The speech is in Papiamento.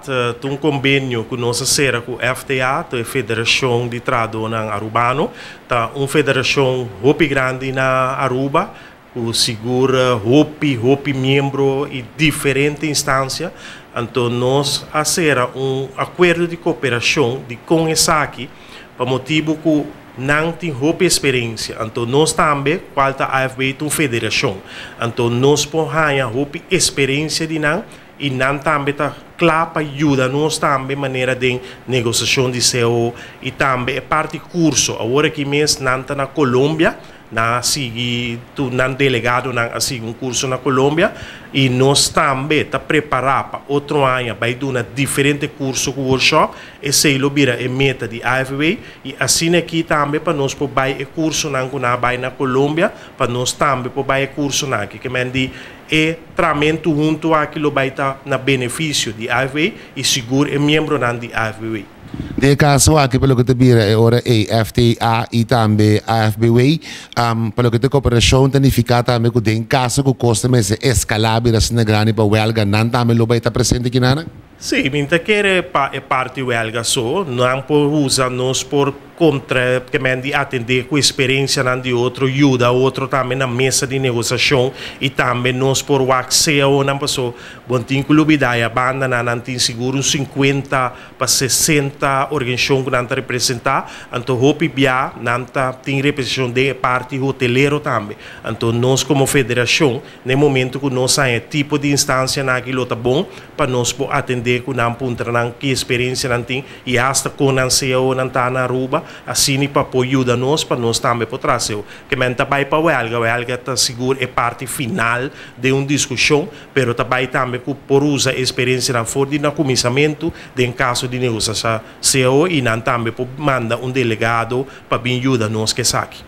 Ta un convenio cu nos a cera cu FTA, e Federacion di Trahadornan Arubano, ta un federacion hopi grandi na Aruba, cu sigur hopi, hopi miembro y diferente instancia. Anto nos a cera un acuerdo di cooperacion di cu esaki, pa motibo cu nan tin hopi experiencia. Anto nos tambe, cual ta AFB, un federacion. Anto nos por haya hopi experiencia di nan y nan tambe ta cla pa yuda nos tambe manera di negociacion di CAO y tambe e parti curso. Awor aki mes nan ta na Colombia, nan a sigui tur nan delegadonan a sigui un curso na Colombia y nos tambe ta prepara pa otro aña bay duna diferente curso cu workshop. Esey lo bira e meta di AFB y asina aki tambe pa nos por bay e cursonan cu nan bay na Colombia, pa nos tambe por bay e cursonan aki. Kiermen di e trahamentu hunto aki lo bay ta na beneficio di AFB y sigur e miembronan di AFB. Den caso aki, pa loke ta bira e ora e FTA y tambe AFBW, pa loke ta cooperacion ta nifica tambe cu den caso cu cos ta mester escala bira asina grandi pa welga, nan tambe lo bay ta presente aki nan? Si, mi ta kere pa e parti welga so, nan por usa nos por contra kiermen di atende cu experiencianan di otro, yuda otro tambe na mesa di negociacion y tambe nos por wak CAO nan, paso bo no tin cu lubida, e banda nan tin sigur un 50 pa 60 organisacion cu nan ta representa. Anto hopi bia nan ta tin representacion di parti hotelero tambe. Anto nos como federacion, na momento cu nos haya tipo di instancianan aki, lo ta bon pa nos por atende cu nan, puntra nan ki experiencia nan tin y hasta cu nan CAO nan ta na Aruba, asina pa por yuda nos, pa nos tambe por trece. Kiermen ta bay pa welga, welga ta sigur e parti final di un discusion, pero ta bay tambe cu por usa experiencianan for di na cuminsamento den caso di negocia CAO y nan tambe por manda un delegado pa bin yuda nos cu esaki.